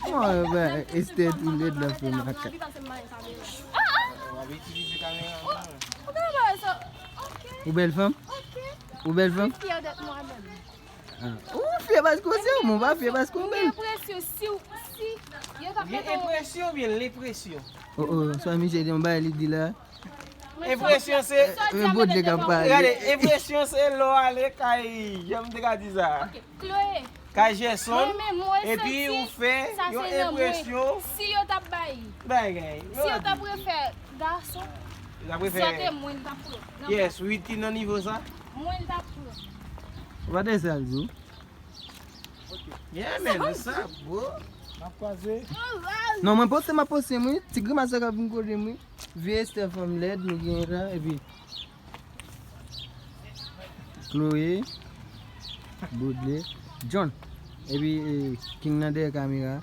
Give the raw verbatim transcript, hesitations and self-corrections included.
Mwen, ben, Esther tou lèd nan fè makak. Ou bèl fanm? Ou bèl fanm? Ah, ou fyè paske w se ou, mwen pa fyè paske w bèl. Gen enpresyon oubyen lenpresyon? Oh, oh, sa misye di yon bagay li di la. Enpresyon se... Men bòt li k ap pale. Gade, enpresyon se lè w ale kay, jan m te ka di sa. Kay Gerson, epi ou fè yon enpresyon. Si yo t ap bay, Bagay. si yo t ap refè gason, L ap refè. Sa te mwen t ap pran. Yes, Wid ki nan nivo sa. Mwen t ap pran. Ou pa te sal di w. Yeah, man, what's up, bro? N ap kwaze. Non, mwen poste, m ap poste, mwen. Ti grimas sa k ap vin kote mwen. Vye Esther fanm lèd, nou gen la, epi Chloé, Baudelaire, John. Epi eh, King nan dèyè kamera.